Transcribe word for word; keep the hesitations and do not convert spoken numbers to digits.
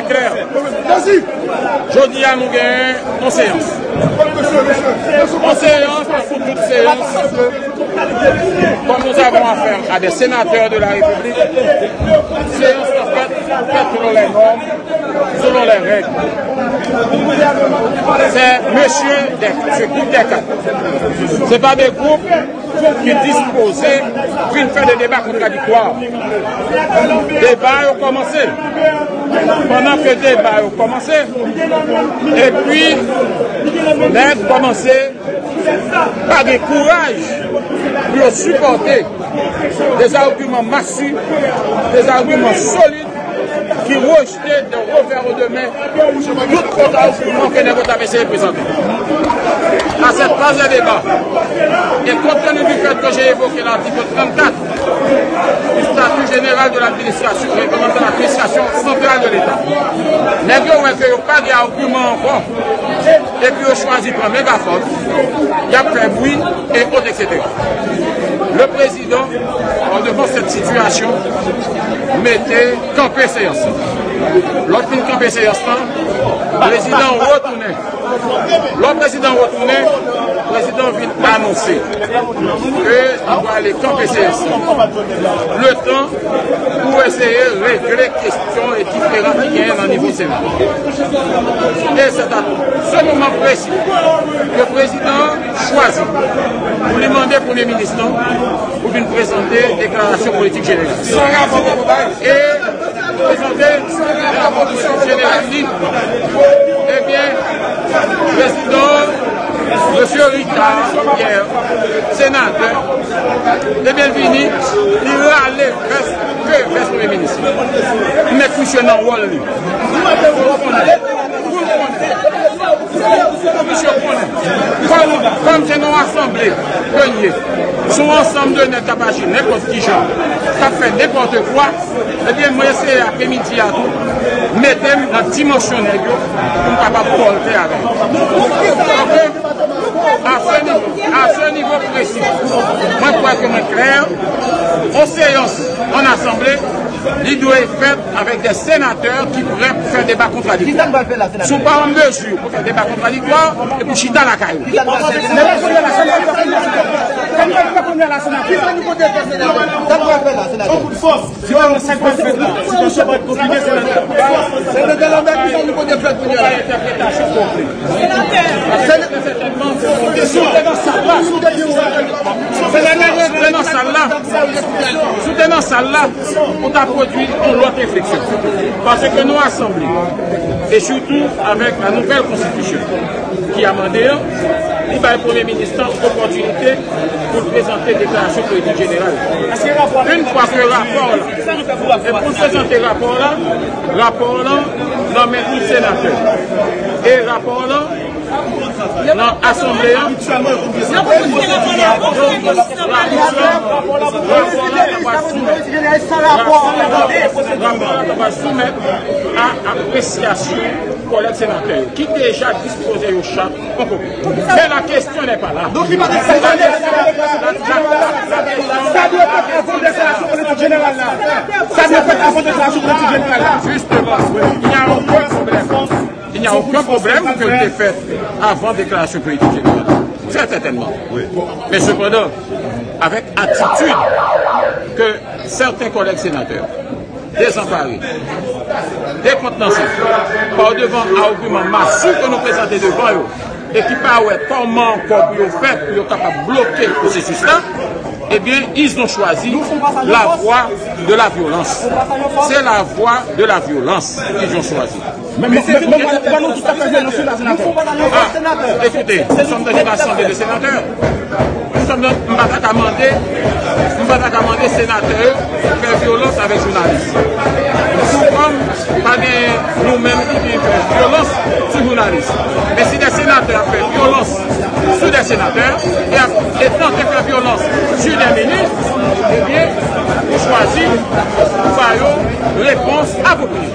Klè. Jodi a, nou gen yon seyans. Yon seyans, tankou tout seyans, comme nous avons affaire à des sénateurs de la République, seyans an fèt, fèt selon les normes, selon les règles. C'est monsieur des, ce groupe des quatre. C'est pas des groupes ki dispoze vin fè de deba kontradiktwa. Deba yo kòmanse. Pandan ke deba yo kòmanse, epi nèg kòmanse pa gen kouraj pou yo sipòte des arguments massifs, des arguments solides ki rejte d'un revers de main tout kont agiman ke nèg yo t ap eseye prezante. À cette phase de débat, et compte tenu du fait que j'ai évoqué l'article trente-quatre du statut général de l'administration, réglementant l'administration centrale de l'État, nèg yo wè ke yo pa gen agiman ankò, epi yo chwazi pran megafòn, y ap fè bri, et autres, et cetera. Le président, en devant cette situation, mete kanpe seyans lan. Lè l fin kanpe seyans lan, prezidan an retounen. Lè prezidan an retounen, prezidan an vin anonse ke li prale kanpe seyans lan. Letan pou eseye regle kesyon e diferan ki genyen nan nivo Sena. E se ta se moman presi ke prezidan an chwazi pou li mande premye minis lan pou vin prezante deklarasyon politik jeneral. E prezante deklarasyon politik jeneral li, ebyen, prezidan, mesye Ricard Pierre, senatè, ebyen, l vini, li rale vès, vye vès premye minis. Li met misye nan wòl li. Misye konnen. Kòm, kòm se nan yon asanble ke n ye, se yon ansanm de nèg k ap aji nenpòt ki jan, k ap fè nenpòt kwa, ebyen, mwen eseye apremidi a tou, mete m nan dimansyon nèg yo, pou m kapab kòlte avè yo. Donk, a se nivo, a se nivo presi, mwen kwè ke mwen klè, yon seyans an asanble, li dwe fèt avèk de senatè ki prè pou fè deba kontradiktwa. Kisa n pral fè la, senatè? Si w pa an mezi pou fè deba kontradiktwa, epi w chita lakay ou. Kisa n pral fè, senatè? Men la, kounye a la, sa n pral fè, kounye a la, senatè? Kisa nou konte fè, senatè? Sa n pral fè la, senatè? An kout fòs. Senatè Lambert, kisa nou konte fè kounye a la? Senatè. Si w te nan sal la, si w te nan sal la, si w te nan sal la, ou ta pwodui yon lòt refleksyon. Paske nou asanble, e sitou avèk la nouvèl konstitisyon ki amande an, li bay premye minis lan opòtinite pou l prezante deklarasyon politik jeneral. Yon fwa ke rapò la, e pou l prezante rapò la, rapò la nan men tout senatè. E rapò la nan asanble a, rapò la ta pral soumèt, rapò la ta pral soumèt a apresyasyon kòlèg senatè yo ki deja dispoze yo cha. Men la question n'est pas là. Donk li pa t eksplike. Sa dwe fèt avan deklarasyon politik jeneral la. Sa dwe fèt avan deklarasyon politik jeneral la. Justement, il n'y a aucun problème. Il n'y a aucun problème que l te fèt avan deklarasyon politik jeneral. Très certainement. Men sepandan, avèk atitid ke sèten kòlèg senatè dezanpare, dekontnase, pa devan agiman masiv ke nou prezante devan yo, e ki pa wè kòman ankò pou yo fè pou yo kapab bloke pwosesis la, ebyen, ils ont choisi la voie de la violence. C'est la voie de la violence qu'ils ont choisi. Men, men, men, men, ban nou tout afè vyolans la, senatè. Ah, écoutez, nous sommes dans une assemblée de sénateurs. Nou sanble m pa ta ka mande, m pa ta ka mande senatè yo fè vyolans avèk jounalis. Tou kòm pa gen nou menm ki vin fè vyolans sou jounalis. Men si des sénateurs ap fè vyolans sou des sénateurs e ap, e tante fè vyolans sou des ministres, ebyen, nou chwazi pou ba yo repons apwopriye.